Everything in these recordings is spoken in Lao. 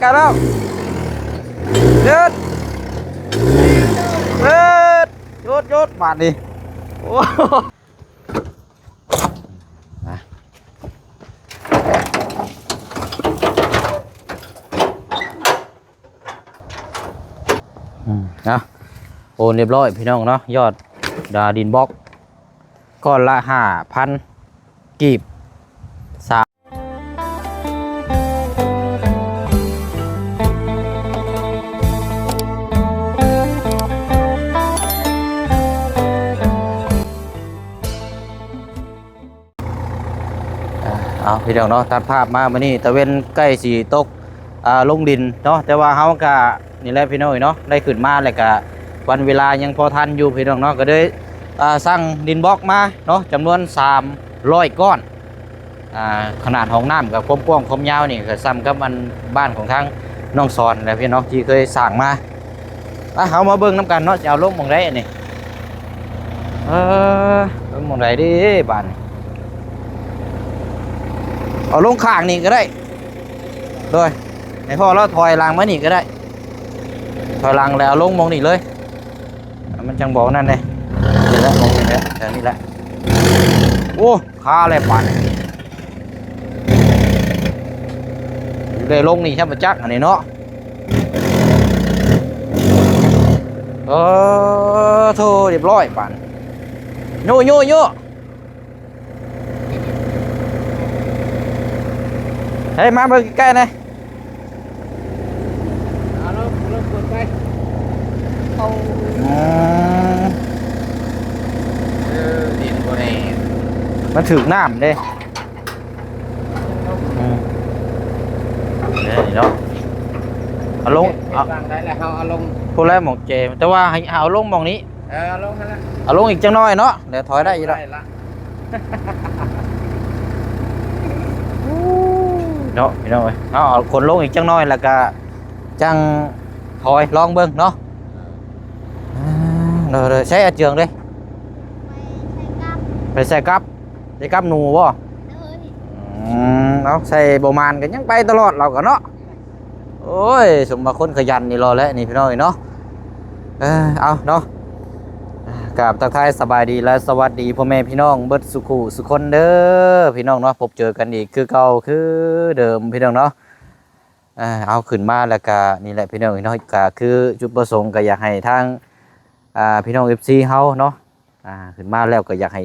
ກັນແລ້ວ ຢຸດ ຢຸດ ຢຸດ ບາດນີ້ ໂອ້ ມາ ອືມ ເອົາ ໂອນຮຽບຮ້ອຍພີ່ນ້ອງເນາະ ຍອດ ອ່າ ດິນບລັອກ ກ້ອນລະຫ້າພັນກີບ ສາມ ອ່າ ເອົາ ພີ່ນ້ອງເນາະ ຕັດພາບມາມື້ນີ້ ຕາເວັນໃກ້ຊິຕົກ ອ່າ ລົງດິນເນາະ ແຕ່ວ່າເຮົາກະ ນີ້ແຫຼະພີ່ນ້ອງເອີຍເນາະ ໄດ້ຂຶ້ນມາແລ້ວກະ ວັນເວລາຍັງພໍທັນຢູ່ພີ່ນ້ອງເນາະ ກໍເລີຍ ອ່າ ສັ່ງດິນບລັອກມາເນາະ ຈຳນວນສາມຮ້ອຍກ້ອນ ອ່າ ຂະໜາດຫ້ອງນ້ຳກັບຄວາມກວ້າງຄວາມຍາວນີ້ກໍສ່ຳກັບອັນບ້ານຂອງທາງນ້ອງສອນແຫຼະພີ່ນ້ອງ ທີ່ເຄີຍສ້າງມາ. ມາ ເຮົາມາເບິ່ງນຳກັນເນາະ ຊິເອົາລົງໝ່ອງໃດອັນນີ້ ເອີ ລົງໝ່ອງໃດດີບາດນີ້ ເອົາລົງຂ້າງນີ້ກໍໄດ້ ໂດຍ ໃຫ້ພໍ່ລາວຖອຍຫຼັງມານີ້ກໍໄດ້ ຖອຍຫຼັງແລ້ວເອົາລົງໝ່ອງນີ້ເລີຍ ມັນຈັ່ງບໍ່ນັ້ນເດ້ ນີ້ແຫຼະ ໝ່ອງນີ້ແຫຼະ ແຖວນີ້ແຫຼະ ໂອ້ ຄາແລ້ວບາດນີ້ ໄດ້ລົງນີ້ແທ້ບໍ່ຈັກອັນນີ້ເນາະ ເອີ ໂທ້ ຮຽບຮ້ອຍບາດນີ້ ໂຍໂຍໂຍ ເຮີ້ຍ ມາເບິ່ງໃກ້ໆແດ່ ເອົາລົງ ລົງກົດໄປ ເອົາ ອືມ ເອີ ດິນບໍ່ແນ່ ມັນຖືກນ້ຳເດ້ ອືມ ນີ້ເນາະ ເອົາລົງ ເອົາ ວາງໄດ້ແລ້ວ ເຮົາເອົາລົງ ພຸ້ນແຫຼະໝ່ອງເຈ ແຕ່ວ່າໃຫ້ເອົາລົງໝ່ອງນີ້ ເອີ ເອົາລົງຫັ້ນລະ ເອົາລົງອີກຈັກໜ້ອຍເນາະ ດຽວຖອຍໄດ້ຢູ່ດອກ ໄດ້ລະ ເນາະ ພີ່ນ້ອງເອີຍ ເອົາ ເອົາຂົນລົງອີກຈັກໜ້ອຍ ແລ້ວກະຈັ່ງຖອຍລອງເບິ່ງເນາະ ເອີ ໂດຍໆ ໃຊ້ອາເຈືອງເດ້ ໄປໃສ່ກັບ ໄປໃສ່ກັບ ໃສ່ກັບໜູບໍ່? ໂດຍ ອືມ ເອົາ ໃສ່ບໍ່ໝານກໍຍັງໄປຕະຫຼອດລາວກໍເນາະ ໂອ້ຍ ສົມວ່າຄົນຂະຫຍັນນີ້ລໍແຫຼະນີ້ພີ່ນ້ອງເອີຍເນາະ ເອີ ເອົາເນາະ ກາບທັກທາຍສະບາຍດີ ແລະ ສະຫວັດດີພໍ່ແມ່ພີ່ນ້ອງເບິດສູ່ຄູ່ສູ່ຄົນເດີ ພີ່ນ້ອງເນາະ ພົບເຈີກັນອີກຄືເກົ່າຄືເດີມພີ່ນ້ອງເນາະ ເອີ ເອົາ ຂຶ້ນມາແລ້ວກະນີ້ແຫຼະພີ່ນ້ອງເນາະ ກະຄືຈຸດປະສົງກະຢາກໃຫ້ທາງ ອ່າ ພີ່ນ້ອງເອັຟຊີເຮົາເນາະ ອ່າ ຂຶ້ນມາແລ້ວກໍຢາກໃຫ້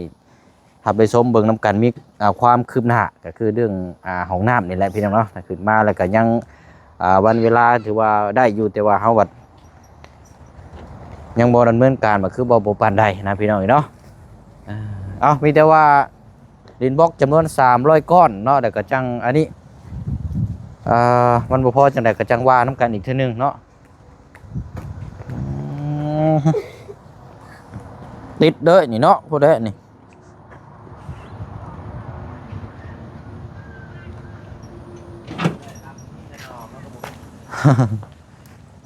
ຮັບໄດ້ຊົມເບິ່ງນຳກັນ ມີ ອ່າ ຄວາມຄືບໜ້າກໍຄືເລື່ອງ ອ່າ ຫ້ອງນ້ຳນີ້ແຫຼະພີ່ນ້ອງເນາະ ຂຶ້ນມາແລ້ວກໍຍັງ ອ່າ ວັນເວລາຖືວ່າໄດ້ຢູ່ ແຕ່ວ່າເຮົາບັດຍັງບໍ່ດຳເນີນການ ກໍຄືບໍ່ ບໍ່ປານໃດນະພີ່ນ້ອງເອີຍເນາະ ເອົາ ມີແຕ່ວ່າດິນບລັອກຈຳນວນສາມຮ້ອຍກ້ອນເນາະ ແລ້ວກໍຈັ່ງອັນນີ້ ເອີ ມັນບໍ່ພໍຈັ່ງໃດກໍຈັ່ງວ່ານຳກັນອີກເທື່ອໜຶ່ງເນາະ. ອືມ ຕິດເດີນີ້ເນາະ ຜູ້ໃດນີ້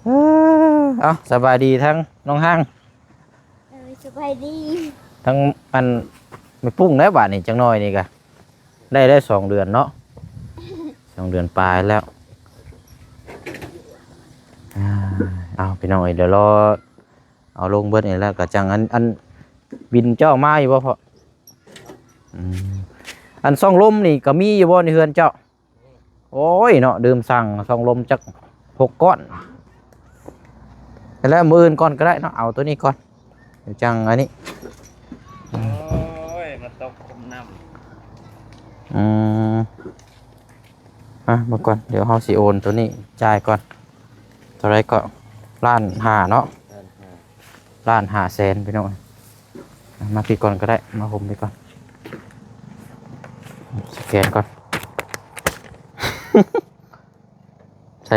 ເອີ ເອົາ ສະບາຍດີທັງນ້ອງຮັງ ເອີ ສະບາຍດີ ທັງອັນແມ່ປຸ້ງແລ້ວບາດນີ້ ຈັກໜ້ອຍນີ້ກະ ໄດ້ ໄດ້ສອງເດືອນເນາະ ສອງເດືອນປາຍແລ້ວ ອ່າ ເອົາ ພີ່ນ້ອງເອີຍ ດຽວລໍເອົາລົງເບິດນີ້ແລ້ວກໍຈັ່ງ ອັນ ອັນ ບິນເຈົ້າມາຢູ່ບໍ່ພໍ່? ອືມ ອັນຊ່ອງລົມນີ້ກໍມີຢູ່ບໍ່ໃນເຮືອນເຈົ້າ? ໂອ້ຍເນາະ ລືມສັ່ງຊ່ອງລົມຈັກຫົກກ້ອນ ແລ້ວມື້ອື່ນກ່ອນກໍໄດ້ເນາະ ເອົາໂຕນີ້ກ່ອນ ດຽວຈັ່ງອັນນີ້ ໂອ້ຍ ມາຕົກຄຸມນ້ຳ ອືມ ອ່ະ ເບິ່ງກ່ອນ ດຽວເຮົາຊິໂອນໂຕນີ້ຈ່າຍກ່ອນ ເທົ່າໃດກໍ ລ້ານຫ້າເນາະ ລ້ານຫ້າ ລ້ານຫ້າແສນ ພີ່ນ້ອງ ມາພີ້ກ່ອນກໍໄດ້ ມາຫົ່ມພີ້ກ່ອນ ສະແກນກ່ອນ ໃສ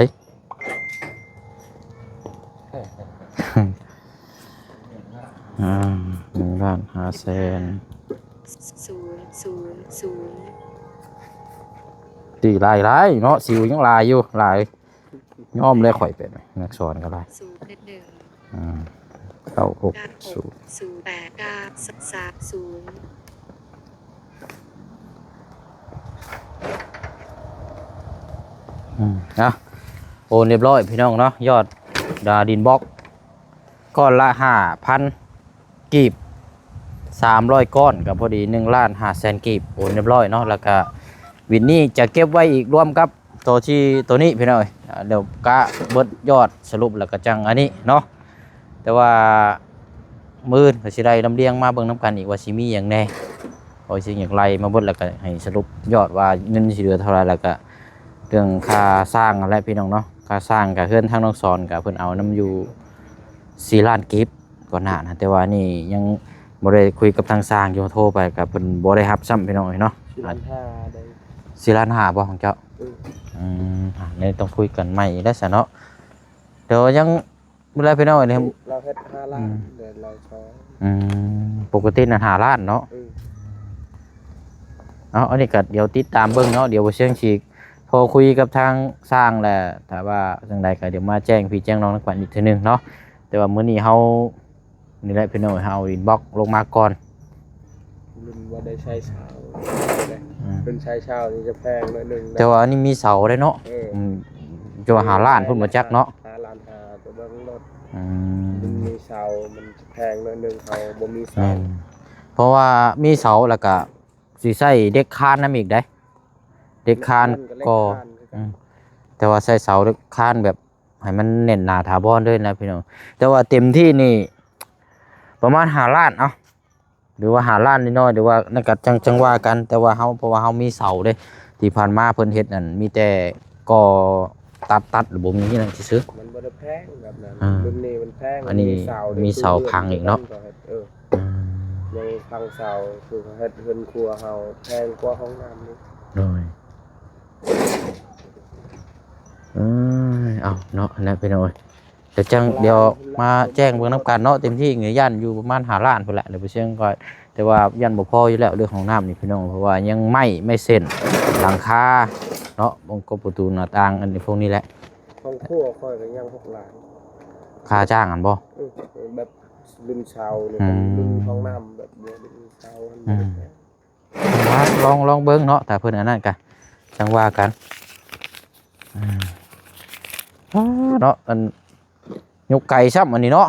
ອ່າ ໜຶ່ງລ້ານຫ້າແສນ ສູນ ສູນ ສູນ ຕີຫຼາຍໆເນາະ ສິວຍັງຫຼາຍຢູ່ ຫຼາຍ ຍອມແລ້ວຂ້ອຍເປັນນັກສອນກໍຫຼາຍ ສູນ ໜຶ່ງ ອ່າ ເກົ້າຫົກ ເກົ້າຫົກ ສູນ ສູນ ແປດ ເກົ້າ ສາມ ສູນ ອືມ ເອົາ ໂອ ໂອນຮຽບຮ້ອຍພີ່ນ້ອງເນາະ ຍອດ ອ່າ ດິນບລັອກ ກ້ອນລະຫ້າພັນກີບ ສາມຮ້ອຍກ້ອນ ກໍພໍດີໜຶ່ງລ້ານຫ້າແສນກີບ ໂອນຮຽບຮ້ອຍເນາະ. ແລ້ວກໍບິດນີ້ຈະເກັບໄວ້ອີກລວມກັບໂຕທີ່ ໂຕນີ້ພີ່ນ້ອງເອີຍ ດຽວກະເບິດຍອດສະຫຼຸບແລ້ວກໍຈັ່ງອັນນີ້ເນາະ. ແຕ່ວ່າມື້ອື່ນກໍຊິໄດ້ລຳລຽງມາເບິ່ງນຳກັນອີກວ່າຊິມີຫຍັງແດ່ ເພາະຊິຫຍັງໄລ່ມາເບິດ ແລ້ວກໍໃຫ້ສະຫຼຸບຍອດວ່າເງິນຊິເຫຼືອເທົ່າໃດ ແລ້ວກໍເລື່ອງຄ່າສ້າງຫັ້ນແຫຼະພີ່ນ້ອງເນາະ. ຄ່າສ້າງກໍເຮືອນທາງນ້ອງສອນກໍເພິ່ນເອົານຳຢູ່ສີ່ລ້ານກີບກ່ອນໜ້ານະ ແຕ່ວ່ານີ້ຍັງບໍ່ໄດ້ຄຸຍກັບທາງຊ່າງຢູ່ ໂທໄປກໍເພິ່ນບໍ່ໄດ້ຮັບຊ້ຳພີ່ນ້ອງເອີຍເນາະ. ສີ່ລ້ານຫ້າໄດ້ ສີ່ລ້ານຫ້າບໍ່ຂອງເຈົ້າ? ອືມ ອືມ ອ່າ ນີ້ຕ້ອງຄຸຍກັນໃໝ່ອີກແລ້ວຊະເນາະ. ດຽວຍັງ ບໍ່ໄດ້ພີ່ນ້ອງເອີຍ ລາວເຮັດຫ້າລ້ານ ອືມ ເດືອນລະສອງ ອືມ ປົກກະຕິນັ້ນຫ້າລ້ານເນາະ. ເອີ ເອົາ ອັນນີ້ກໍດຽວຕິດຕາມເບິ່ງເນາະ ດຽວບໍ່ຊຽງຊິໂທຄຸຍກັບທາງຊ່າງແຫຼະ ຖ້າວ່າຈັ່ງໃດກໍດຽວມາແຈ້ງພີ່ແຈ້ງນ້ອງນຳກັນອີກເທື່ອໜຶ່ງເນາະ. ແຕ່ວ່າມື້ນີ້ເຮົາ ນີ້ແຫຼະພີ່ນ້ອງ ເຮົາອິນບັອກລົງມາກ່ອນ ລຸ້ນວ່າໄດ້ໃຊ້ຊາວ ອືມ ເປັນໃຊ້ຊາວນີ້ຈະແພງໜ້ອຍໜຶ່ງນະ ແຕ່ວ່າອັນນີ້ມີເສົາເດ້ເນາະ. ເອີ ອືມ ຈະວ່າຫ້າລ້ານພຸ້ນບໍ່ຈັກເນາະ ຫ້າລ້ານຫ້າ ຕົວເບິ່ງລົດ ອືມ ມັນມີເສົາ ມັນຈະແພງໜ້ອຍໜຶ່ງ ເຮົາບໍ່ມີເສົາ ແມ່ນ ເພາະວ່າມີເສົາແລ້ວກະຊິໃຊ້ເດັກຄານນຳອີກເດ້ ເດັກຄານກໍ ອືມ ແຕ່ວ່າໃຊ້ເສົາເດັກຄານແບບ ໃຫ້ມັນແໜ້ນໜາຖາວອນເລີຍນະພີ່ນ້ອງ. ແຕ່ວ່າເຕັມທີ່ນີ້ປະມານຫ້າລ້ານ ເອົາ ຫຼືວ່າຫ້າລ້ານນ້ອຍໆ ຫຼືວ່ານັ້ນກໍຈັ່ງ ຈັ່ງວ່າກັນ. ແຕ່ວ່າເຮົາ ເພາະວ່າເຮົາມີເສົາເດ້ ທີ່ຜ່ານມາເພິ່ນເຮັດນັ້ນມີແຕ່ກໍ່ຕັດໆ ຫຼືບໍ່ມີຫຍັງຊື່ໆ ມັນບໍ່ໄດ້ແພງແບບນັ້ນ ອ່າ ລຸ້ນນີ້ມັນແພງ ອັນນີ້ມີເສົາ ມີເສົາພັງອີກເນາະ ເອີ ອືມ ຍັງພັງເສົາ ຄືເຮັດເຮືອນຄົວເຮົາແພງກວ່າຫ້ອງນ້ຳນີ້ ໂດຍ ເອີ ເອົາເນາະ ຫັ້ນແຫຼະພີ່ນ້ອງເອີຍ ດຽວຈັ່ງ ດຽວມາແຈ້ງເບິ່ງນຳກັນເນາະ. ເຕັມທີ່ກໍຢ້ານຢູ່ປະມານຫ້າລ້ານພຸ້ນແຫຼະ ດຽວໄປເຊິ່ງກໍ ແຕ່ວ່າຢ້ານບໍ່ພໍຢູ່ແລ້ວເລື່ອງຫ້ອງນ້ຳນີ້ພີ່ນ້ອງ ເພາະວ່າຍັງໄມ້ ໄມ້ເສັ້ນ ຫຼັງຄາເນາະ ບາງກໍປະຕູໜ້າຕ່າງ ອັນນີ້ພວກນີ້ແຫຼະ. ຫ້ອງຄົວຂ້ອຍກໍຍັງຫົກລ້ານ ຄ່າຈ້າງຫັ້ນບໍ່? ເອີ ແບບລຸ້ນເສົານີ້ ອືມ ລຸ້ນຫ້ອງນ້ຳແບບບໍ່ລຸ້ນເສົາ ອືມ ລອງ ລອງເບິ່ງເນາະ ຖ້າເພິ່ນອັນນັ້ນກະຈັ່ງວ່າກັນ. ອືມ ເນາະ ອັນ ຍົກໄກຊ້ຳອັນນີ້ເນາະ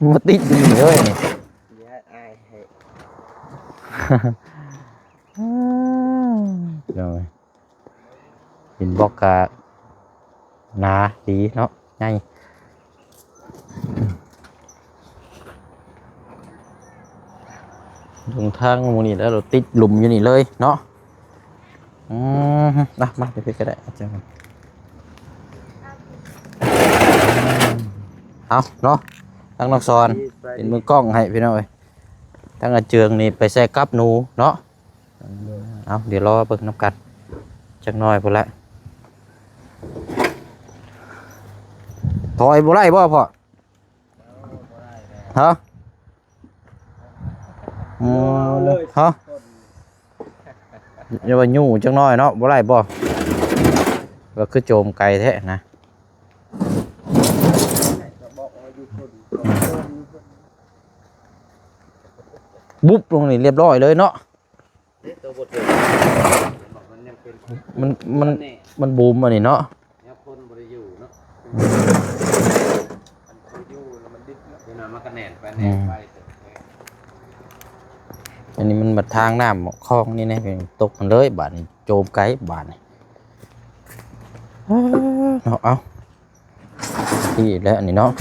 ມາຕິດນີ້ເລີຍນີ້ ຢ່າອາຍໃຫ້ ໂດຍ ຫີນບລັອກກະໜາດີເນາະ ໃຫຍ່ ລົງທາງໝູ່ນີ້ແລ້ວ ຕິດຫຼຸມຢູ່ນີ້ເລີຍເນາະ. ອືມ ມາ ມາ ໄປເພິ່ນກໍໄດ້ ອາຈານ ເອົາເນາະ ທາງນ້ອງສອນເປັນມືກ້ອງໃຫ້ພີ່ນ້ອງເອີຍ ທາງອາເຈືອງນີ້ໄປໃສ່ກັບໜູເນາະ. ເອົາ ດຽວລໍເບິ່ງນຳກັນຈັກໜ້ອຍພຸ້ນແຫຼະ. ຖອຍບໍ່ໄດ້ບໍ່ພໍ່? ຮະ? ອືມ ຮະ? ຢ່າວ່າຍູ້ຈັກໜ້ອຍເນາະ ບໍ່ໄດ້ບໍ່? ວ່າຄືໂຈມໄກແທ້ນະ. ບຸບລົງນີ້ລຽບຮ້ອຍເລີຍເນາະ. ເດ້ ໂຕບໍ່ເຖິງ ມັນຍັງເປັນ ມັນ ມັນ ມັນແໜ້ນ ມັນບູມອັນນີ້ເນາະ ແນວຄົນບໍ່ໄດ້ຢູ່ເນາະ. ອືມ ມັນບໍ່ຢູ່ແລ້ວມັນດິບເນາະ ເວລາມັນກໍແໜ້ນໄປ ອືມ ແໜ້ນໄປ. ອັນນີ້ມັນບັດທາງນ້ຳຂອງນີ້ນະ ຕົກຫັ້ນເລີຍບາດນີ້ ໂຈມໄກບາດນີ້. ເນາະ ເອົາ ທີ່ແຫຼະອັນນີ້ເນາະ.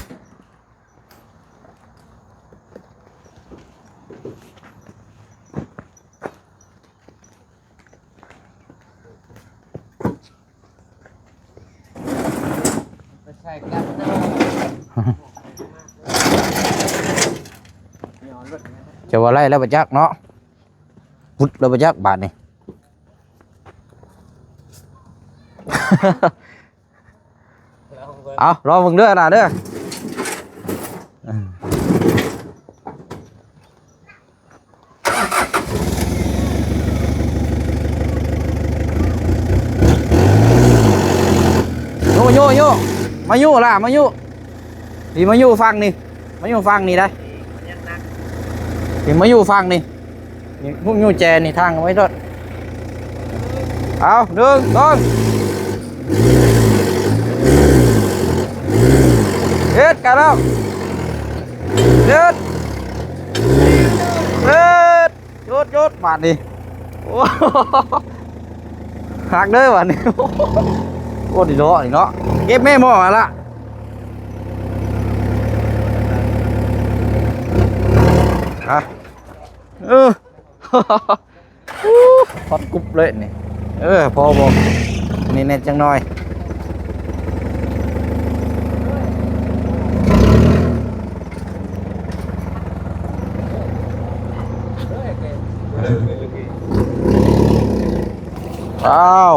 ຈະວ່າໄລ່ແລ້ວບໍ່ຈັກເນາະ ປຸດແລ້ວບໍ່ຈັກບາດນີ້. ເອົາ ລອງເບິ່ງເດີ ອາດາເດີ. ໂຍ ໂຍ ໂຍ ມາໂຍຫຼ້າ ມາໂຍ ນີ້ ມາໂຍຝັ່ງນີ້ ມາໂຍຝັ່ງນີ້ໄດ໋ ນີ້ ມາໂຍຝັ່ງນີ້. ນີ້ ພວກຍູ້ແຈນີ້ທາງໄວ້ໂລດ. ເອົາ ໜຶ່ງ ສອງ. ເຮັດກັນແລ້ວ ເຮັດ ເຮັດ ຢຸດ ຢຸດ ບາດນີ້ ໂອ້ ຫັກເດີບາດນີ້ ໂອ້ ນີ້ເນາະ ນີ້ເນາະ ເກັບແມ່ໝໍຫັ້ນລະ ຮະ ເອີ ຮອດກຸບເລີຍນີ້ ເອີ ພໍບໍ່ ນີ້ແນ່ຈັກໜ່ອຍ ອ້າວ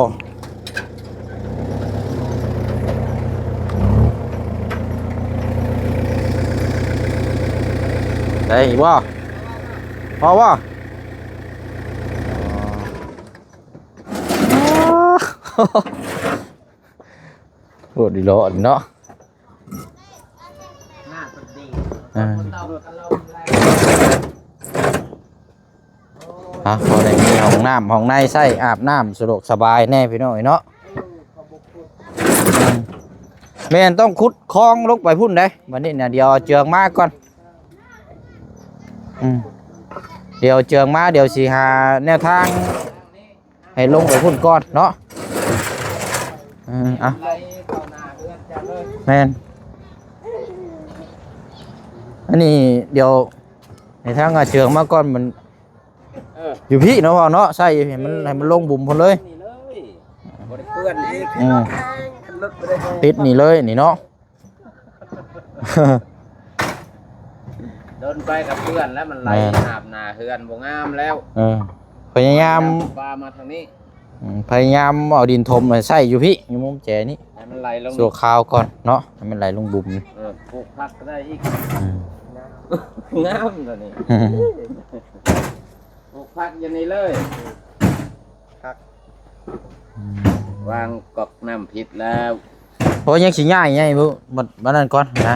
ໄດ້ອີກບໍ່? ພໍບໍ່? ໂຫດອີ່ຫຼີເນາະ ໜ້າສຸດດີ ອ່າ ອ່ະ ພໍໄດ້ມີຫ້ອງນ້ຳຫ້ອງໃນໃຊ້ ອາບນ້ຳສະດວກສະບາຍແດ່ພີ່ນ້ອງເອີຍເນາະ ແມ່ນຕ້ອງຂຸດຄອງລົງໄປພຸ້ນເດ້ ບັດນີ້ນະ ດຽວເຈືອງມາກ່ອນ ອືມ ດຽວເຈືອງມາ ດຽວຊິຫາແນວທາງ ໃຫ້ລົງໄປພຸ້ນກ່ອນເນາະ ເອີ ເອົາ ແມ່ນ ອັນນີ້ດຽວໃຫ້ທາງອາເຈືອງມາກ່ອນ ມັນ ເອີ ຢູ່ພີ້ເນາະ ເວົ້າເນາະ ໃສ່ໃຫ້ມັນ ໃຫ້ມັນລົງບຸມພຸ້ນເລີຍ ນີ້ເລີຍ ບໍ່ໄດ້ເປື້ອນອີກ ອືມ ຕິດນີ້ເລີຍນີ້ເນາະ ດົນໄປກັບເພື່ອນແລ້ວມັນໄຫຼ ແມ່ນ ອາບໜ້າເຮືອນບໍ່ງາມແລ້ວ ເອີ ພະຍາຍາມ ປາມາທາງນີ້ ອືມ ພະຍາຍາມເອົາດິນຖົມໃສ່ຢູ່ພີ້ ຢູ່ມຸມແຈນີ້ ໃຫ້ມັນໄຫຼລົງ ຊົ່ວຄາວກ່ອນເນາະ ໃຫ້ມັນໄຫຼລົງບຸມ ເອີ ປູກຜັກກໍໄດ້ອີກ ອືມ ງາມ ງາມຕົວນີ້ ອືມ ປູກຜັກຢູ່ນີ້ເລີຍ ຜັກ ອືມ ວາງກອກນ້ຳຜິດແລ້ວ ໂອ້ ຍັງຊິຍ້າຍ ຍ້າຍບໍ່ ບັດ ບັດນັ້ນກ່ອນນະ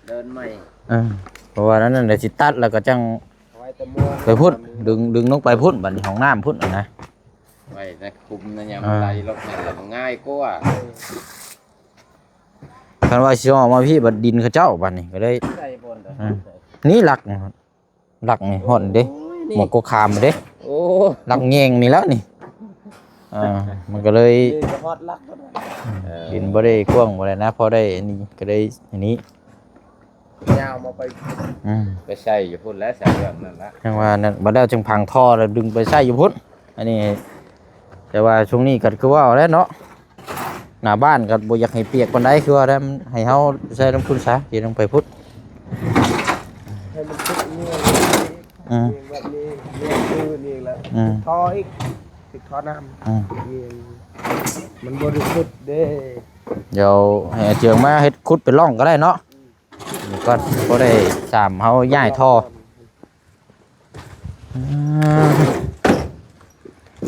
ເດີນໃໝ່ ເອີ ເພາະວ່ານັ້ນ ດຽວຊິຕັດແລ້ວກໍຈັ່ງ ເອົາໄວ້ແຕ່ມວນ ໄປພຸ້ນ ດຶງ ດຶງລົງໄປພຸ້ນ ບັດນີ້ຫ້ອງນ້ຳພຸ້ນນະ ໄວ້ໃນຄຸມນະ ຍາມ ອ່າ ໄຫຼລົງນັ້ນລະມັນງ່າຍກວ່າ ເອີ ຄັນວ່າຊິເອົາມາພີ້ ບັດດິນເຂົາເຈົ້າ ບັດນີ້ກໍເລີຍ ໃສ່ບ່ອນໃດ ອ່າ ນີ້ຫຼັກ ຫຼັກນີ້ຮອດເດ້ ໂອ້ຍ ໝວກກົກຂາມເດ້ ໂອ້ ຫຼັກແຍງນີ້ແລ້ວນີ້ ອ່າ ມັນກໍເລີຍ ນີ້ກໍຮອດຫຼັກ ເອີ ດິນບໍ່ໄດ້ກວ້າງບໍ່ໄດ້ນະ ພໍໄດ້ອັນນີ້ ກໍໄດ້ອັນນີ້ ຍາວມາໄປ ອືມ ໄປໃສ່ຢູ່ພຸ້ນແຫຼະ ໃສ່ເລື່ອງນັ້ນລະ ຈັ່ງວ່ານັ້ນ ບັດແລ້ວຈຶ່ງພັງທໍ່ ແລ້ວດຶງໄປໃສ່ຢູ່ພຸ້ນ ອັນນີ້ ແຕ່ວ່າຊ່ວງນີ້ກໍຄືເວົ້າແຫຼະເນາະ ໜ້າບ້ານກໍບໍ່ຢາກໃຫ້ປຽກປານໃດ ຄືວ່າໃຫ້ເຮົາໃສ່ນຳພຸ້ນຊະ ຊິລົງໄປພຸ້ນ ໃຫ້ມັນຕິດເງືອນ ອືມ ແບບນີ້ ເງືອນຄືນີ້ແຫຼະ ອືມ ທໍ່ອີກ ຕິດທໍ່ນ້ຳ ອືມ ມັນບໍ່ໄດ້ຂຸດເດ້ ດຽວໃຫ້ອາເຈືອງມາເຮັດຂຸດເປັນຮ່ອງກໍໄດ້ເນາະ ນີ້ກ່ອນ ບໍ່ໄດ້ສາມເຮົາຍ້າຍທໍ່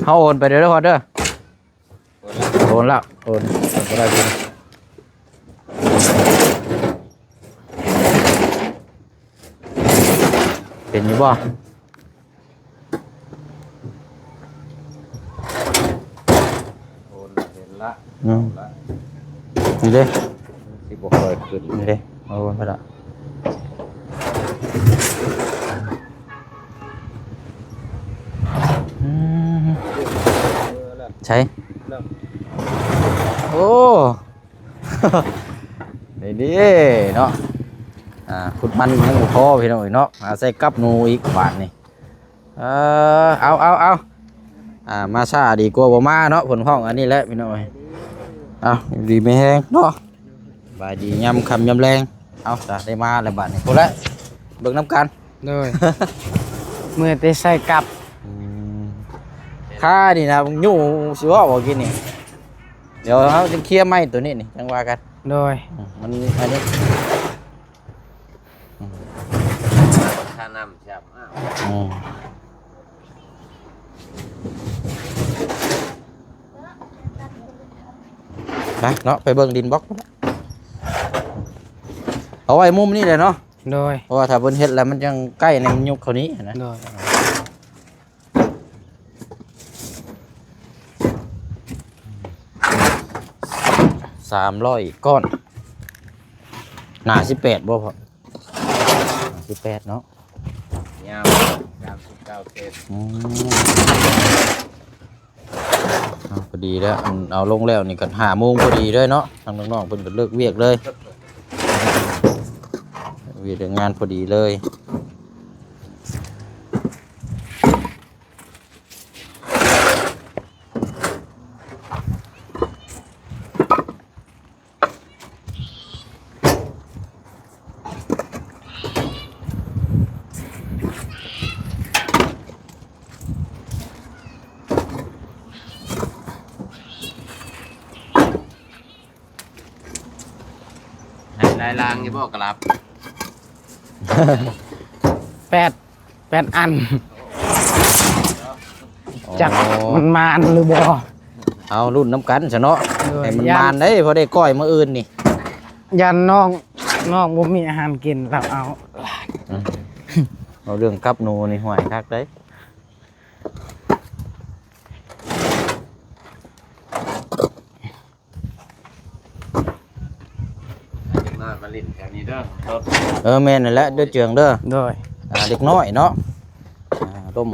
ເຮົາໂອນໄປເດີ້ ເດີ ໂອນແລ້ວ ໂອນ ໂອນບໍ່ໄດ້ ເປັນຢູ່ບໍ່? ໂອນເຫັນລະ ອືມ ເອົາລະ ນີ້ເດ້ ຊິບໍ່ຄ່ອຍຂຶ້ນ ນີ້ເດ້ ເອົາໄປລະ ອືມ ໃສ ໂອ້ ນີ້ເດ້ເນາະ ອ່າ ຂຸດມັນຍັງບໍ່ພໍພີ່ນ້ອງເອີຍເນາະ ຫາໃສ່ກັບໜູອີກບາດນີ້ ເອີ ເອົາ ເອົາ ເອົາ ອ່າ ມາຊ້າດີກວ່າບໍ່ມາເນາະ ເພິ່ນຮ້ອງອັນນີ້ແຫຼະພີ່ນ້ອງເອີຍ ເອົາ ຢູ່ດີມີແຮງເນາະ ສະບາຍດີຍາມຄ່ຳຍາມແລງ ເອົາ ໄດ້ມາແລ້ວບາດນີ້ ພຸ້ນແຫຼະ ເບິ່ງນຳກັນ ໂດຍ ເມື່ອແຕ່ໃສ່ກັບ ອືມ ຄ່ານີ້ນະ ຍຸງຊິເວົ້າບໍ່ກິນນີ້ ດຽວເຮົາຈຶ່ງເຄຍໃໝ່ໂຕນີ້ນີ້ ຈັ່ງວ່າກັນ ໂດຍ ອືມ ມັນອັນນີ້ ອືມ ຄ່ານ້ຳແຊບ ອືມ ໄປເນາະ ໄປເບິ່ງດິນບລັອກ ເອົາໄວ້ມຸມນີ້ແຫຼະເນາະ ໂດຍ ເພາະວ່າຖ້າເພິ່ນເຮັດແລ້ວມັນຍັງໃກ້ໃນ ມັນຍຸກເຂົ້ານີ້ນະ ໂດຍ ສະ ສາມຮ້ອຍກ້ອນ. ໜາສິບແປດບໍ່ພໍ່? ໜາສິບແປດເນາະ. ຍາວສາມສິບເກົ້າເຊັນ. ອືມ ເອົາ ພໍດີແລ້ວ ອັນເອົາລົງແລ້ວນີ້ກໍຫ້າໂມງພໍດີເລີຍເນາະ. ທາງນ້ອງໆເພິ່ນກໍເລີກວຽກເລີຍ ວຽກເລີກງານພໍດີເລີຍ. ໃຫ້ຫຼາຍລາງຢູ່ບໍ່ກະລາບ? ແປດ ແປດອັນ. ອໍ ຈັກມັນມານຫຼືບໍ່? ເອົາລຸ້ນນຳກັນຊະເນາະ. ໂດຍ ໃຫ້ມັນມານເດ້ ພໍໄດ້ກ້ອຍມື້ອື່ນນີ້. ຢ້ານນ້ອງ ນ້ອງບໍ່ມີອາຫານກິນ ລາວເອົາ. ອືມ ເວົ້າເລື່ອງກັບໜູນີ້ ຫ້ວຍ ຄັກເດ້. ເດັກນ້ອຍມາຫຼິ້ນແຖວນີ້ເດີ. ເອີ ແມ່ນນັ້ນແຫຼະ ເດີເຈືອງເດີ. ໂດຍ ອ່າ ເດັກນ້ອຍເນາະ ອ່າ ລົມ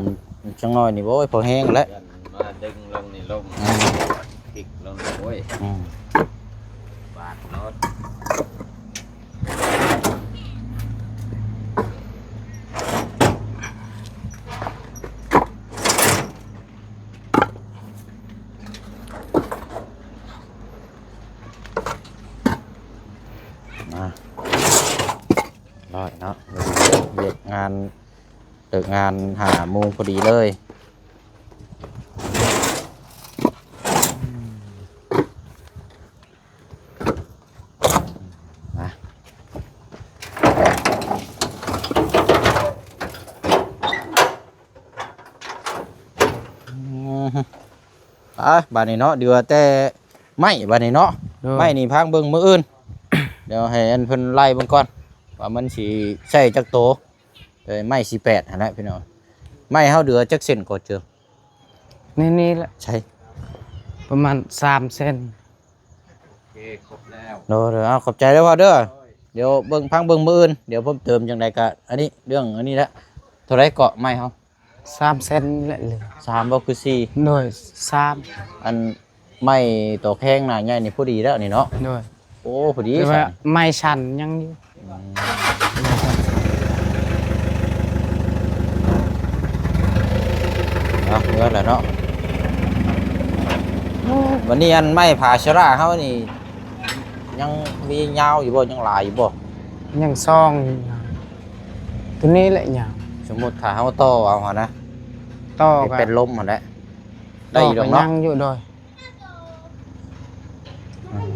ຈັກໜ້ອຍນີ້ ໂອ້ຍ ພໍແຮງແລ້ວ. ມາດຶງລົງນີ້ລົງ ອືມ ພິກລົງ ໂອ້ຍ ອືມ ບາດໂລດ. ມາ ຮ້ອຍເນາະ ວຽກງານ ເລີກງານຫ້າໂມງພໍດີເລີຍ. ມາ ອືມ ໄປ ບາດນີ້ເນາະ ເຫຼືອແຕ່ໄມ້ບາດນີ້ເນາະ. ໂດຍ ໄມ້ນີ້ພັງເບິ່ງມື້ອື່ນ ດຽວໃຫ້ອັນເພິ່ນໄລ່ເບິ່ງກ່ອນ ວ່າມັນຊິໃຊ້ຈັກໂຕ. ເອີ ໄມ້ສີ່ແປດຫັ້ນແຫຼະພີ່ນ້ອງ. ໄມ້ເຮົາເຫຼືອຈັກເສັ້ນກໍເຈີ? ນີ້ ນີ້ແຫຼະ ໃຊ່ ປະມານສາມເສັ້ນ. ໂອເຄ ຄົບແລ້ວ. ໂດຍ ເອົາ ຂອບໃຈເດີພໍ່ເດີ. ໂດຍ ດຽວເບິ່ງ ພັງເບິ່ງມື້ອື່ນ ດຽວເພີ່ມເຕີມຈັ່ງໃດກະ ອັນນີ້ ເລື່ອງອັນນີ້ແຫຼະ. ເທົ່າໃດເກາະໄມ້ເຮົາ? ສາມເສັ້ນແຫຼະ. ສາມບໍ່ຄືສີ່? ໂດຍ ສາມ. ອັນ ໄມ້ຕົວແຂງໜ້າໃຫຍ່ນີ້ພໍດີແລ້ວນີ້ເນາະ. ໂດຍ ໂອ້ ພໍດີ. ແຕ່ວ່າໄມ້ສັ້ນຍັງຢູ່. ອືມ ເອົາ ເໝືອແລ້ວເນາະ. ບັດນີ້ອັນໄມ້ຜາຊະລາເຮົານີ້ ຍັງມີຍາວຢູ່ບໍ່? ຍັງຫຼາຍຢູ່ບໍ່? ຍັງຊ່ອງຢູ່. ຕົວນີ້ແຫຼະຍາວ. ສົມມຸດຖ້າເຮົາຕໍ່ເອົາຫັ້ນນະ ຕໍ່ເປັນລົມຫັ້ນແຫຼະ ໄດ້ຢູ່ດອກເນາະ. ຍັງຢູ່. ໂດຍ ອືມ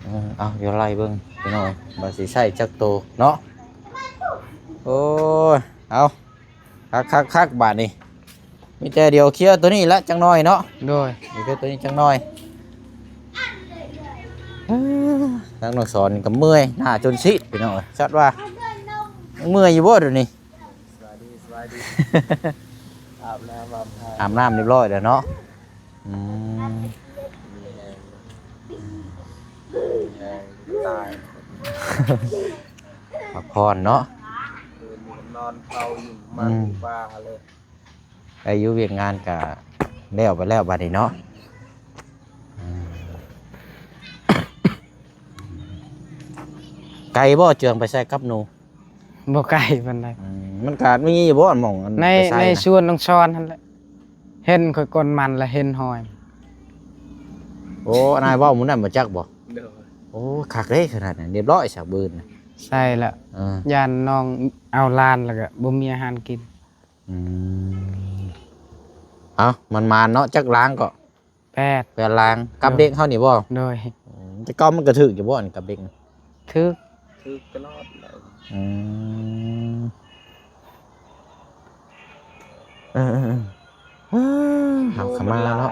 ເອີ ເອົາ ດຽວໄລ່ເບິ່ງພີ່ນ້ອງ ວ່າຊິໃຊ້ຈັກໂຕເນາະ. ໂອ້ຍ ເອົາ ຄັກໆໆ ບາດນີ້ ມີແຕ່ດຽວເຄຍຕົວນີ້ລະຈັກໜ້ອຍເນາະ. ໂດຍ ດຽວເຄຍຕົວນີ້ຈັກໜ້ອຍ. ທາງນ້ອງສອນນີ້ກໍເມື່ອຍ ໜ້າຈົນຊີດພີ່ນ້ອງເອີຍ. ຈັກວ່າເມື່ອຍຢູ່ບໍ່ດຽວນີ້? ສະບາຍດີ ສະບາຍດີ. ອາບນ້ຳ ອາບນ້ຳ ອາບນ້ຳຮຽບຮ້ອຍແລ້ວເນາະ. ອືມ ມີແຮງ ມີແຮງຕາຍ ພັກຜ່ອນເນາະ. ຄືນນີ້ນອນເຝົ້າຢູ່ ອືມ ມາຢູ່ປ່າເລີຍ. ໄດ້ຢູ່ ວຽກງານກະແລ້ວໄປແລ້ວບາດນີ້ເນາະ. ອືມ ໄກບໍ່ ເຈືອງໄປໃສ່ກັບໜູ? ບໍ່ໄກປານໃດ. ອືມ ມັນກະມີຢູ່ບໍ່ ອັນໝ່ອງອັນ ໃນ ໄປໃສ່ ໃນ ນະ ສວນນ້ອງຊອນຫັ້ນແຫຼະ ເຫັນຂ້ອຍກົນມັນລະເຫັນຮອຍ. ໂອ້ ອັນອ້າຍເວົ້າມື້ນັ້ນບໍ່ຈັກບໍ່? ໂດຍ ໂອ້ ຄັກເດ້ຂະໜາດນັ້ນ ຮຽບຮ້ອຍສາວບືນນະ. ໃຊ່ລະ ເອີ ຢ້ານນ້ອງເອົາຫຼານລະກະບໍ່ມີອາຫານກິນ. ອືມ ເອົາ ມັນມານເນາະ. ຈັກລາງເກາະ? ແປດ ແປດລາງ. ກັບເດັກເຮົານີ້ບໍ່? ໂດຍ ອືມ ແຕ່ເກົ່າມັນກະຖືກຢູ່ບໍ່ ອັນກັບເດັກ? ຖືກ ຖືກຕະຫຼອດແລ້ວ. ອືມ ເອີໆໆ ເຮົາເຂົ້າມາເນາະ.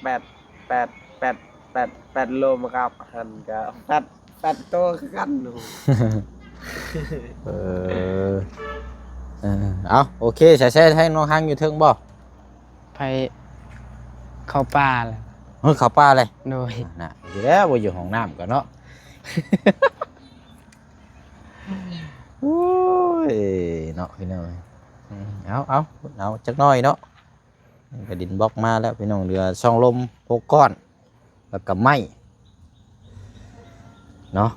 ແປດ ແປດ ແປດ ແປດ ແປດໂລມາກັບຫັ້ນກະແປດ ແປດໂຕຄືກັນ. ເອີ ເອີ ເອົາ ໂອເຄ ສາຍແຊແທງນ້ອງຮັງຢູ່ເທິງບໍ່? ໄປເຂົ້າປ່າແລ້ວ. ເຮີ້ຍ ເຂົ້າປ່າເລີຍ. ໂດຍ ນະ ຢູ່ແລ້ວ ບໍ່ຢູ່ຫ້ອງນ້ຳກໍເນາະ. ໂອ້ຍ ເນາະ ພີ່ນ້ອງ. ອືມ ເອົາ ເອົາ ເອົາຈັກໜ້ອຍເນາະ. ກະດິນບລັອກມາແລ້ວ ພີ່ນ້ອງ. ເຫຼືອຊ່ອງລົມຫົກກ້ອນ ແລ້ວກະໄມ້ເນາະ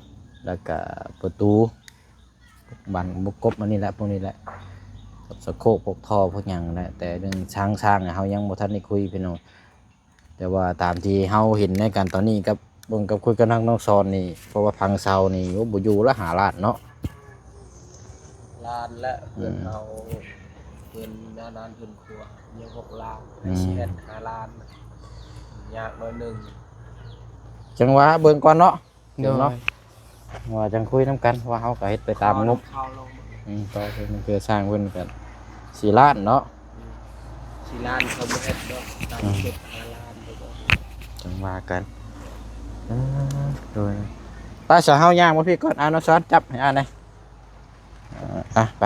ແລ້ວກະປະຕູ ບານບົກກົບ ອັນນີ້ແຫຼະ ພວກນີ້ແຫຼະ ກັບສະໂຄກ ພວກທໍ່ ພວກຫຍັງແຫຼະ. ແຕ່ເລື່ອງຊ່າງ ຊ່າງເຮົາຍັງບໍ່ທັນໄດ້ຄຸຍ ພີ່ນ້ອງ. ແຕ່ວ່າຕາມທີ່ເຮົາເຫັນໃນການຕອນນີ້ ກັບເບິ່ງ ກັບຄຸຍກັບນາງນ້ອງສອນນີ້ ເພາະວ່າພັງເຊົານີ້ ໂອ້ ບໍ່ຢູ່ລະ ຫ້າລ້ານເນາະ. ລ້ານແຫຼະ ເຮືອນເຮົາ ເຮືອນນານ ເຮືອນຄົວ ຍັງຫົກລ້ານ ອືມ ຊິເຮັດຫ້າລ້ານ ຍາກໜ້ອຍໜຶ່ງ. ຈັ່ງວ່າເບິ່ງກ່ອນເນາະ. ໂດຍ ເນາະ ວ່າຈັ່ງຄຸຍນຳກັນ ວ່າເຮົາກໍເຮັດໄປຕາມງົບ. ອືມ ຕໍ່ເພິ່ນເພື່ອສ້າງເພິ່ນກໍສີ່ລ້ານເນາະ. ອືມ ສີ່ລ້ານເຂົາບໍ່ເຮັດດອກ ຕາມ ອືມ ເຈັດ ຫ້າລ້ານ. ຈັ່ງວ່າກັນ. ເອີ ໂດຍ ໄປ ຊະ ເຮົາຍ່າງມາພີ້ກ່ອນ. ອາ ນ້ອງສອນ ຈັບໃຫ້ອາແດ່. ເອີ ອ່ະ ໄປ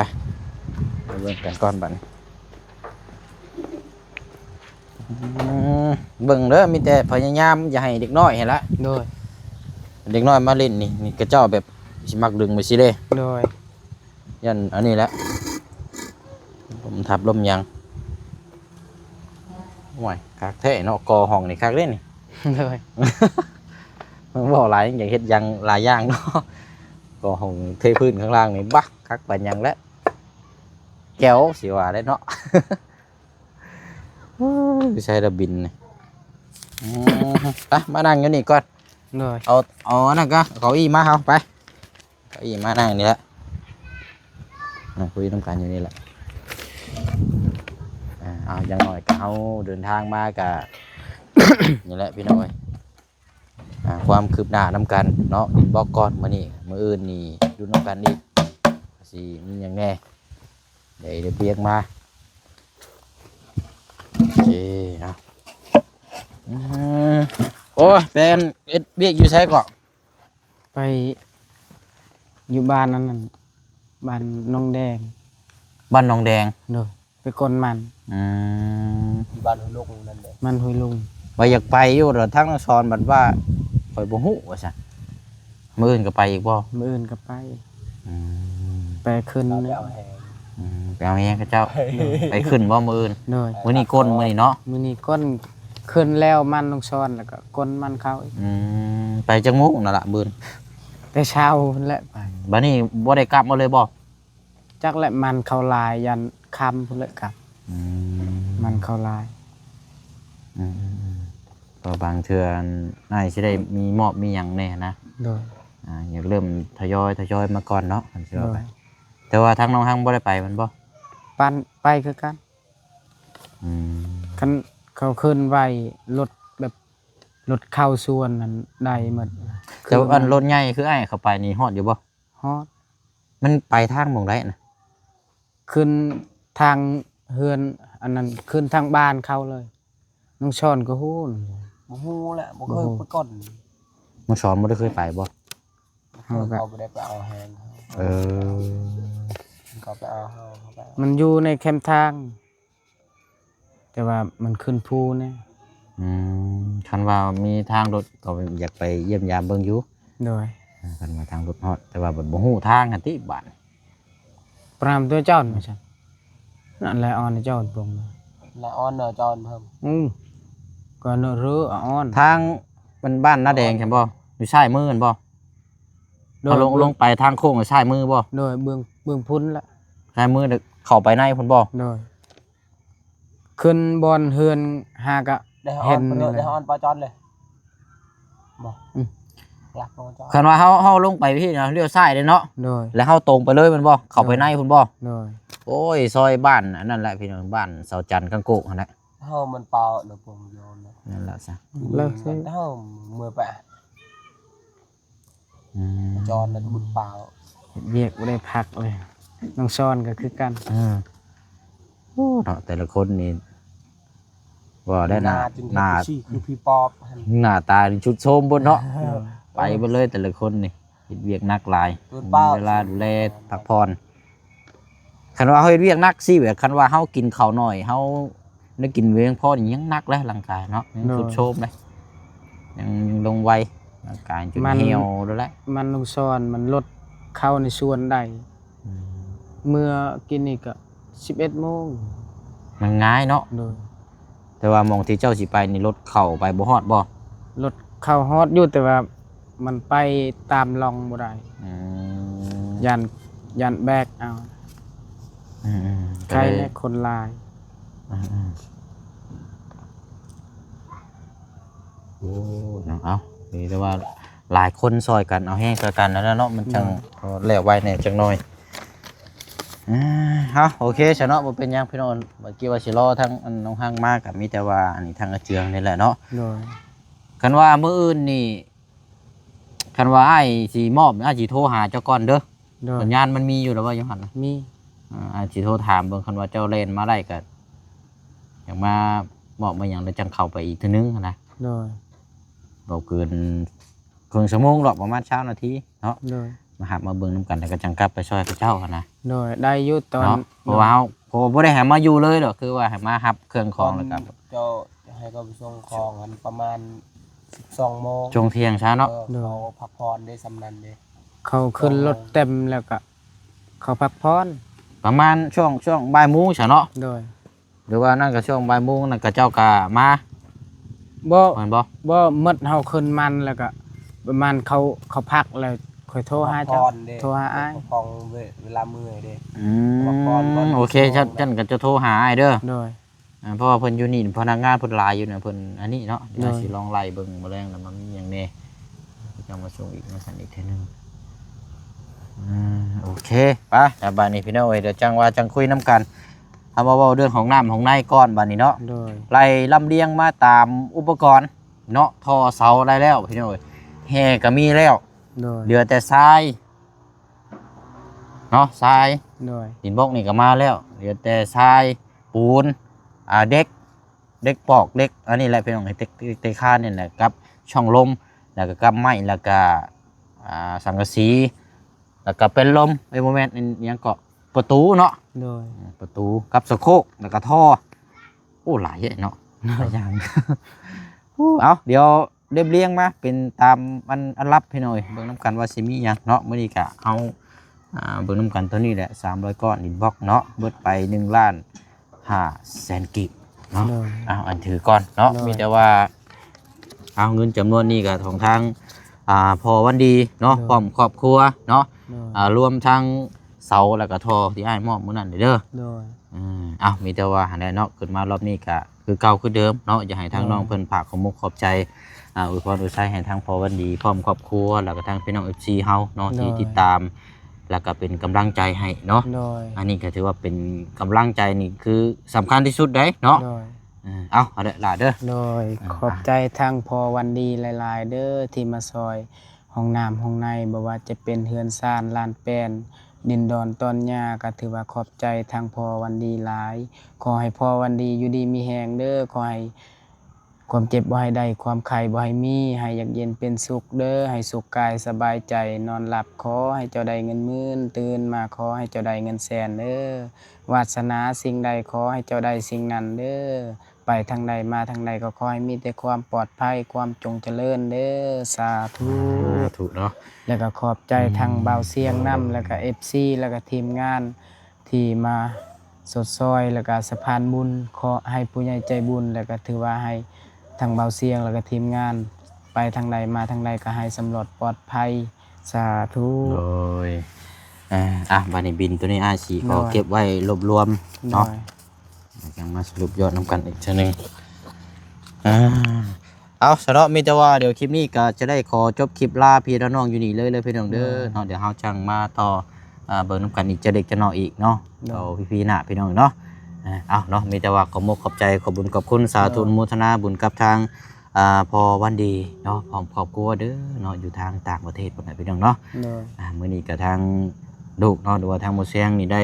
ໄປເບິ່ງກັນກ່ອນບັດນີ້. ອືມ ເບິ່ງເດີ ມີແຕ່ພະຍາຍາມຢ່າໃຫ້ເດັກນ້ອຍຫັ້ນລະ. ໂດຍ ເດັກນ້ອຍມາຫຼິ້ນນີ້ ນີ້ຂະເຈົ້າແບບຊິມັກດຶງໄປຊີ້ເດ້. ໂດຍ ຢ້ານອັນນີ້ແຫຼະ ລົມທັບລົມຫຍັງ. ໂອ້ຍ ຄັກແທ້ເນາະ ກໍ່ຫ້ອງນີ້ຄັກເດ້ນີ້. ໂດຍ ເວົ້າຫຼາຍ ຢາກເຮັດຫຍັງຫຼາຍຢ່າງເນາະ. ກໍ່ຫ້ອງເທພື້ນຂ້າງລ່າງນີ້ ບາ ຄັກປານຫຍັງແຫຼະ ແກ້ວຊິວ່າໄດ້ເນາະ. ໂອ້ຍ ໃຊ້ລະບິນນີ້. ອືມ ໄປ ມານັ່ງຢູ່ນີ້ກ່ອນ. ໂດຍ ເອົາ ເອົາອັນນັ້ນກະ ເກົ້າອີ່ມາເຮົາ ໄປ ເກົ້າອີ່ມານັ່ງນີ້ແຫຼະ ນັ່ງຄຸຍນຳກັນຢູ່ນີ້ແຫຼະ. ອ່າ ເອົາ ຢ່າງໜ້ອຍກະເຮົາເດີນທາງມາກະ ນີ້ແຫຼະ ພີ່ນ້ອງເອີຍ. ອ່າ ຄວາມຄືບໜ້ານຳກັນເນາະ ດິນບລັອກກ່ອນ. ມື້ນີ້ ມື້ອື່ນນີ້ ລຸ້ນນຳກັນອີກ ຊິມີຫຍັງແດ່ ໄດ້ ໄດ້ວຽກມາ. ໂອເຄ ເອົາ ອືມ ໂອ້ຍ ແປນເຮັດວຽກຢູ່ໃສເກາະ? ໄປຢູ່ບ້ານອັນນັ້ນ ບ້ານໜອງແດງ. ບ້ານໜອງແດງ? ໂດຍ ໄປກົນມັນ. ອືມ ຢູ່ບ້ານຫ້ວຍລຸງນັ້ນເດ້. ມັນຫ້ວຍລຸງ ວ່າຢາກໄປຢູ່ ແຕ່ທາງນ້ອງສອນບັດວ່າຂ້ອຍບໍ່ຮູ້ວ່າຊັ້ນ. ມື້ອື່ນກໍໄປອີກບໍ່? ມື້ອື່ນກໍໄປ. ອືມ ໄປຂຶ້ນ ໄປເອົາແຮງ. ອືມ ໄປເອົາແຮງເຂົາເຈົ້າ. ໄປຂຶ້ນບໍ່ມື້ອື່ນ? ໂດຍ ມື້ນີ້ກົນ ມື້ນີ້ເນາະ. ມື້ນີ້ກົນ ຂຶ້ນແລ້ວມັນນ້ອງສອນ ແລ້ວກໍກົນມັນເຂົາອີກ. ອືມ ໄປຈັກໂມງນັ້ນລະມື້ອື່ນ? ແຕ່ເຊົ້າພຸ້ນແຫຼະໄປ. ບັດນີ້ບໍ່ໄດ້ກັບມາເລີຍບໍ່? ຈັກແຫຼະ ມັນເຂົາຫຼາຍ ຢ້ານຄ່ຳພຸ້ນແຫຼະກັບ. ອືມ ມັນເຂົາຫຼາຍ. ອືມໆ ກໍບາງເທື່ອອ້າຍຊິໄດ້ມີມອບມີຫຍັງແດ່ນະ. ໂດຍ ອ່າ ຢາກເລີ່ມທະຍອຍ ທະຍອຍມາກ່ອນເນາະ ຄັນຊິວ່າໄປ. ໂດຍ ແຕ່ວ່າທາງນ້ອງຮັງບໍ່ໄດ້ໄປແມ່ນບໍ່? ປານ ໄປຄືກັນ. ອືມ ຄັນເຂົາເຄື່ອນໄຫວ ລົດແບບ ລົດເຂົ້າສວນນັ້ນໄດ້ໝົດ. ແຕ່ອັນລົດໃຫຍ່ຄືອ້າຍເຂົ້າໄປນີ້ຮອດຢູ່ບໍ່? ຮອດ. ມັນໄປທາງໝ່ອງໃດນະ? ຂຶ້ນທາງເຮືອນ ອັນນັ້ນ ຂຶ້ນທາງບ້ານເຂົາເລີຍ. ນ້ອງສອນກໍຮູ້. ບໍ່ຮູ້ແຫຼະ ບໍ່ເຄີຍໄປກ່ອນ. ນ້ອງສອນບໍ່ໄດ້ເຄີຍໄປບໍ່? ເຮົາກໍ ເຂົາບໍ່ໄດ້ໄປເອົາແຮງ. ເອີ ເຂົາໄປເອົາເຮົາ ມັນຢູ່ໃນແຄມທາງ. ແຕ່ວ່າມັນຂຶ້ນພູແດ່. ອືມ ຄັນວ່າມີທາງລົດກໍຢາກໄປຢ້ຽມຢາມເບິ່ງຢູ່. ໂດຍ ຄັນວ່າທາງລົດຮອດ ແຕ່ວ່າບັດບໍ່ຮູ້ທາງຫັ້ນຕິບາດ. ປາມຕົວຈອນວ່າຊັ້ນ. ນັ້ນແຫຼະອອນຈອນປົງ ລະອອນເນາະຈອນເພີ່ມ. ອືມ ກໍເນາະເຣອອນ. ທາງມັນບ້ານນາແດງຊັ້ນບໍ່? ຢູ່ຊ້າຍມືຫັ້ນບໍ່? ໂດຍ ເຮົາລົງ ເບື້ອງ ລົງໄປທາງໂຄ້ງຊ້າຍມືບໍ່? ໂດຍ ເບື້ອງ ເບື້ອງພຸ້ນລະ. ຊ້າຍມືເຂົ້າໄປໃນພຸ້ນບໍ່? ໂດຍ ຂຶ້ນບ່ອນເຮືອນຫາກະເຫັນ. ໄດ້ຮອດ ໄດ້ຮອດປາຈອນເລີຍບໍ່? ອືມ ຫຼັກປາຈອນ. ຄັນວ່າເຮົາ ເຮົາລົງໄປພີ້ນະ ລ້ຽວຊ້າຍເດ້ເນາະ. ໂດຍ ແລ້ວເຮົາຕົງໄປເລີຍແມ່ນບໍ່? ເຂົ້າໄປໃນພຸ້ນບໍ່? ໂດຍ ໂອ້ຍ ຊອຍບ້ານອັນນັ້ນແຫຼະພີ່ນ້ອງ ບ້ານເສົາຈັນກາງໂກກຫັ້ນແຫຼະ. ເຮົາມັນເປົ່າເນາະ ປົງໂຍນເນາະ. ນັ້ນແຫຼະຊະ ເລີກຊິ ເຮົາເມື່ອໄປ. ອືມ ຈອນນັ້ນບຸນປ່າວ ເຮັດວຽກບໍ່ໄດ້ພັກເລີຍ. ນ້ອງຊອນກໍຄືກັນ. ເອີ ໂອ້ ເນາະ ແຕ່ລະຄົນນີ້ ວ່າໄດ້ໜ້າ ໜ້າ ໜ້າຄືຜີປອບ ໜ້າຕານີ້ຊຸດໂຊມເບິດເນາະ. ເອີ ໄປເບິດເລີຍແຕ່ລະຄົນນີ້ ເຮັດວຽກໜັກຫຼາຍ ບໍ່ມີເວລາດູແລພັກຜ່ອນ. ຄັນວ່າເຮົາເຮັດວຽກໜັກຊີ້ ແບບຄັນວ່າເຮົາກິນເຂົ້າໜ້ອຍ ເຮົາໄດ້ກິນບໍ່ພຽງພໍນີ້ ຍັງໜັກເລີຍຮ່າງກາຍເນາະ ຍັງຊຸດໂຊມເລີຍ. ລົງໄວ ອາການຈົນ ມັນ ຫ່ຽວໂລດແຫຼະ. ມັນລົງຊ້ອນ ມັນລົດເຂົ້າໃນສວນໄດ້. ອືມ ເມື່ອກີ້ນີ້ກໍສິບເອັດໂມງ. ມັນງ່າຍເນາະ. ໂດຍ. ແຕ່ວ່າໝ່ອງທີ່ເຈົ້າຊິໄປນີ້ ລົດເຂົ້າໄປບໍ່ຮອດບໍ່? ລົດເຂົ້າຮອດຢູ່ ແຕ່ວ່າມັນໄປຕາມລ່ອງບໍ່ໄດ້. ອືມ ຢ້ານ ຢ້ານແບກເອົາ. ອືມໆ ໃຄແນ່ ກໍເລີຍ ຄົນຫຼາຍ. ອືມໆ ໂອ້ ເນາະ ເອົາ ນີ້ແຕ່ວ່າຫຼາຍຄົນຊ່ອຍກັນ ເອົາແຮງຊ່ອຍກັນນັ້ນແຫຼະເນາະ ມັນຈັ່ງ ໂດຍ ພໍແລ້ວໄວແດ່ຈັກໜ່ອຍ. ອ່າ ເອົາ ໂອເຄຊະເນາະ ບໍ່ເປັນຫຍັງພີ່ນ້ອງ ເມື່ອກີ້ວ່າຊິລໍທາງອັນນ້ອງຮັກມາ ກໍມີແຕ່ວ່າອັນນີ້ທາງອາເຈືອງນີ້ແຫຼະເນາະ. ໂດຍ. ຄັນວ່າມື້ອື່ນນີ້ ຄັນວ່າອ້າຍຊິມອບ ອ້າຍຊິໂທຫາເຈົ້າກ່ອນເດີ. ໂດຍ. ສັນຍານມັນມີຢູ່ແລ້ວບໍ່ຢູ່ຫັ້ນນະ? ມີ. ອ່າ ອ້າຍຊິໂທຖາມເບິ່ງ ຄັນວ່າເຈົ້າແລ່ນມາໄດ້ກໍຢາກມາມອບມາຫຍັງ ແລ້ວຈັ່ງເຂົ້າໄປອີກເທື່ອໜຶ່ງຫັ້ນນະ. ໂດຍ. ບໍ່ເກີນເຄິ່ງຊົ່ວໂມງດອກ ປະມານຊາວນາທີເນາະ. ໂດຍ. ມາຮັບມາເບິ່ງນຳກັນ ແລ້ວກໍຈັ່ງກັບໄປຊ່ອຍເຂົາເຈົ້າຫັ້ນນະ. ໂດຍ ໄດ້ຢູ່ຕອນ ເນາະ ເພາະວ່າເຮົາ ເພາະວ່າບໍ່ໄດ້ໃຫ້ມາຢູ່ເລີຍດອກ ຄືວ່າໃຫ້ມາຮັບເຄື່ອງຂອງ ແລ້ວກໍ ເຈົ້າໃຫ້ເຂົາໄປສົ່ງຂອງຫັ້ນປະມານສິບສອງໂມງ ຊ່ວງທ່ຽງຊະເນາະ. ເອີ ໂດຍ. ເຂົາພັກຜ່ອນເດ້ ສ່ຳນັ້ນເດ້ ເຂົາຂຶ້ນລົດເຕັມແລ້ວກໍເຂົາພັກຜ່ອນ ປະມານຊ່ວງ ຊ່ວງບ່າຍໂມງຊະເນາະ. ໂດຍ. ຫຼືວ່ານັ້ນກໍຊ່ວງບ່າຍໂມງນັ້ນ ເຂົາເຈົ້າກໍມາ ບໍ່ ແມ່ນບໍ່? ບໍ່ ໝົດເຮົາຂຶ້ນມັນແລ້ວກໍປະມານເຂົາ ເຂົາພັກແລ້ວ ຄ່ອຍໂທຫາເຈົ້າ ພັກຜ່ອນເດ້ ໂທຫາອ້າຍ ພັກຜ່ອນເວ ເວລາເມື່ອຍເດ້. ອືມ ພັກຜ່ອນກ່ອນ ໂອເຄ ຊັ້ນ ຊັ້ນກໍຈະໂທຫາອ້າຍເດີ. ໂດຍ. ອ່າ ເພາະວ່າເພິ່ນຢູ່ນີ້ ພະນັກງານເພິ່ນຫຼາຍຢູ່ນະ ເພິ່ນອັນນີ້ເນາະ. ໂດຍ. ດຽວຊິລອງໄລ່ເບິ່ງມື້ແລງນະ ມັນມີຫຍັງແດ່ ຈະມາສົ່ງອີກ ມາສັ່ນອີກເທື່ອໜຶ່ງ. ອ່າ ໂອເຄ ໄປ ແລ້ວບາດນີ້ພີ່ນ້ອງເອີຍ ດຽວຈັ່ງວ່າຈັ່ງຄຸຍນຳກັນ. ເຮົາມາເວົ້າເລື່ອງຂອງນ້ຳຂອງໃນກ່ອນບາດນີ້ເນາະ. ໂດຍ. ໄລ່ລຳລຽງມາຕາມອຸປະກອນເນາະ ທໍ່ເສົາໄດ້ແລ້ວພີ່ນ້ອງເອີຍ ແຮ່ກໍມີແລ້ວ. ໂດຍ. ເຫຼືອແຕ່ຊາຍເນາະ ຊາຍ. ໂດຍ. ດິນບລັອກນີ້ກໍມາແລ້ວ ເຫຼືອແຕ່ຊາຍ ປູນ ອ່າ ເດັກ ເດັກປອກ ເດັກອັນນີ້ແຫຼະພີ່ນ້ອງ ເດັກ ເດັກ ເດັກຄານນີ້ແຫຼະ ກັບຊ່ອງລົມ ແລ້ວກໍກັບໄມ້ ແລ້ວກໍ ອ່າ ສັງກະສີ ແລ້ວກໍເປັນລົມ ເອີຍ ບໍ່ແມ່ນ ອີຫຍັງເກາະ ປະຕູເນາະ. ໂດຍ. ອືມ ປະຕູກັບສະໂຄກ ແລ້ວກໍທໍ່ ໂອ້ ຫຼາຍເນາະ ຫຼາຍຢ່າງ. ໂອ້ ເອົາ ດຽວ ລຽບລຽງມາເປັນຕາມອັນ ອັນດັບພີ່ນ້ອງເອີຍ ເບິ່ງນຳກັນວ່າຊິມີຫຍັງເນາະ. ມື້ນີ້ກະເຮົາ ອ່າ ເບິ່ງນຳກັນຕົວນີ້ແຫຼະ ສາມຮ້ອຍກ້ອນ ອິນບັອກເນາະ ເບິດໄປໜຶ່ງລ້ານຫ້າແສນກີບເນາະ. ໂດຍ. ເອົາ ອັນຖືກ່ອນເນາະ. ໂດຍ. ມີແຕ່ວ່າ ເອົາ ເງິນຈຳນວນນີ້ກະຂອງທາງ ອ່າ ພໍ່ວັນດີເນາະ. ໂດຍ. ພ້ອມຄອບຄົວເນາະ. ໂດຍ. ອ່າ ລວມທັງເສົາ ແລ້ວກະທໍ່ທີ່ອ້າຍມອບມື້ນັ້ນເດີ. ໂດຍ. ອືມ ເອົາ ມີແຕ່ວ່າຫັ້ນແຫຼະເນາະ ຂຶ້ນມາລອບນີ້ກະ ຄືເກົ່າຄືເດີມເນາະ. ຢາກໃຫ້ທາງ ໂດຍ ນ້ອງເພິ່ນຝາກຄວາມມຸກຂອບໃຈ ອາ ອວຍພອນອວຍໄຊໃຫ້ທາງພໍ່ວັນດີ ພ້ອມຄອບຄົວ ແລ້ວກໍທາງພີ່ນ້ອງເອັຟຊີເຮົາເນາະ ໂດຍ ທີ່ຕິດຕາມ ແລ້ວກໍເປັນກຳລັງໃຈໃຫ້ເນາະ. ໂດຍ. ອັນນີ້ກໍຖືວ່າເປັນກຳລັງໃຈ ນີ້ຄືສຳຄັນທີ່ສຸດເດ້ເນາະ. ໂດຍ. ເອີ ເອົາ ເອົາເດີຫຼ້າເດີ. ໂດຍ. ເອີ ຂອບໃຈທາງພໍ່ວັນດີຫຼາຍໆເດີ ທີ່ມາຊ່ອຍ ຫ້ອງນ້ຳຫ້ອງໃນ ບໍ່ວ່າຈະເປັນເຮືອນຊານລານແປນ ດິນດອນຕອນຫຍ້າ ກໍຖືວ່າຂອບໃຈທາງພໍ່ວັນດີຫຼາຍ. ຂໍໃຫ້ພໍ່ວັນດີຢູ່ດີມີແຮງເດີ ຂໍໃຫ້ຄວາມເຈັບບໍ່ໃຫ້ໄດ້ ຄວາມໄຂ້ບໍ່ໃຫ້ມີ ໃຫ້ຢາກເຢັນເປັນສຸກເດີ ໃຫ້ສຸກກາຍສະບາຍໃຈ ນອນຫຼັບຂໍໃຫ້ເຈົ້າໄດ້ເງິນໝື່ນ ຕື່ນມາຂໍໃຫ້ເຈົ້າໄດ້ເງິນແສນເດີ ວາດສະໜາສິ່ງໃດຂໍໃຫ້ເຈົ້າໄດ້ສິ່ງນັ້ນເດີ. ໄປທາງໃດມາທາງໃດກໍຂໍໃຫ້ມີແຕ່ຄວາມປອດໄພ ຄວາມຈົ່ງຈະເລີນເດີ ສາທຸ ສາທຸເນາະ. ແລ້ວກໍຂອບໃຈທາງ ອືມ ບ່າວຊຽງນຳ ໂດຍ ແລ້ວກໍເອັຟຊີ ແລ້ວກໍທີມງານທີ່ມາຊົດຊ່ອຍ ແລ້ວກໍສະພານບຸນ ຂໍໃຫ້ຜູ້ໃຫຍ່ໃຈບຸນ ແລ້ວກໍຖືວ່າໃຫ້ທາງບ່າວຊຽງ ແລ້ວກໍທີມງານ ໄປທາງໃດມາທາງໃດກໍໃຫ້ສຳຫຼອດປອດໄພ ສາທຸ ໂດຍ. ເອີ ອ່ະ ບາດນີ້ບິນໂຕນີ້ອ້າຍຊິຂໍ ໂດຍ ເກັບໄວ້ລວບລວມເນາະ ໂດຍ ແລ້ວຈັ່ງມາສະຫຼຸບຍອດນຳກັນອີກເທື່ອໜຶ່ງ. ອ່າ ເອົາຊະເນາະ ມີແຕ່ວ່າດຽວຄລິບນີ້ກໍຈະໄດ້ຂໍຈົບຄລິບລາພີ່ລານ້ອງຢູ່ນີ້ເລີຍເດີພີ່ນ້ອງເດີ ໂດຍ ເນາະ. ດຽວເຮົາຈັ່ງມາຕໍ່ ອ່າ ເບິ່ງນຳກັນອີກຈັກເລັກຈັກນ້ອຍອີກເນາະ ໂດຍ ຕໍ່ອີພີໜ້າພີ່ນ້ອງເນາະ. ອ່າ ເອົາເນາະ ມີແຕ່ວ່າຂອບມຸກຂອບໃຈ ຂອບບຸນຂອບຄຸນ ສາທຸ ໂດຍ ອະນຸໂມທະນາບຸນກັບທາງ ອ່າ ພໍ່ວັນດີເນາະ ພ້ອມຄອບຄົວເດີເນາະ ຢູ່ທາງຕ່າງປະເທດພຸ້ນນະພີ່ນ້ອງເນາະ. ໂດຍ ອ່າ ມື້ນີ້ກະທາງລູກເນາະ ຫຼືວ່າທາງໝູ່ຊຽງນີ້ໄດ້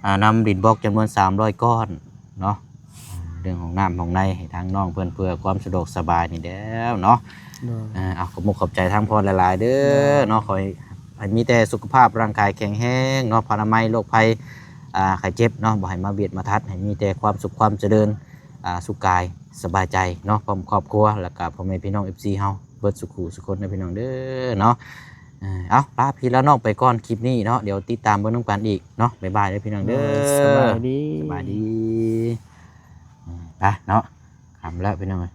ອ່າ ນຳດິນບລັອກຈຳນວນສາມຮ້ອຍກ້ອນເນາະ ອ່າ ເລື່ອງຂອງນ້ຳຂອງໃນໃຫ້ທາງນ້ອງເພິ່ນ ເພື່ອຄວາມສະດວກສະບາຍນີ້ແລ້ວເນາະ. ໂດຍ ອ່າ ເອົາ ຂອບມຸກຂອບໃຈທາງພໍ່ຫຼາຍໆເດີ ໂດຍ ເນາະ. ຂໍໃຫ້ ໃຫ້ມີແຕ່ສຸຂະພາບຮ່າງກາຍແຂງແຮງເນາະ ພະລະໄມໂລກໄພ ອ່າ ໄຂ້ເຈັບເນາະ ບໍ່ໃຫ້ມາບຽດມາທັດ ໃຫ້ມີແຕ່ຄວາມສຸກຄວາມຈະເລີນ ອ່າ ສຸກກາຍສະບາຍໃຈເນາະ ພ້ອມຄອບຄົວ ແລ້ວກະພໍ່ແມ່ພີ່ນ້ອງເອັຟຊີເຮົາ ເບິດສູ່ຄູ່ສູ່ຄົນເດີພີ່ນ້ອງເດີເນາະ. ເອີ ເອົາ ລາພີ່ລານ້ອງໄປກ່ອນຄລິບນີ້ເນາະ, ດຽວຕິດຕາມເບິ່ງນຳກັນອີກເນາະ. ບາຍບາຍເດີພີ່ນ້ອງເດີ. ໂດຍ ສະບາຍດີ ສະບາຍດີ. ອືມ ໄປເນາະ, ຄ່ຳແລ້ວພີ່ນ້ອງເອີຍ.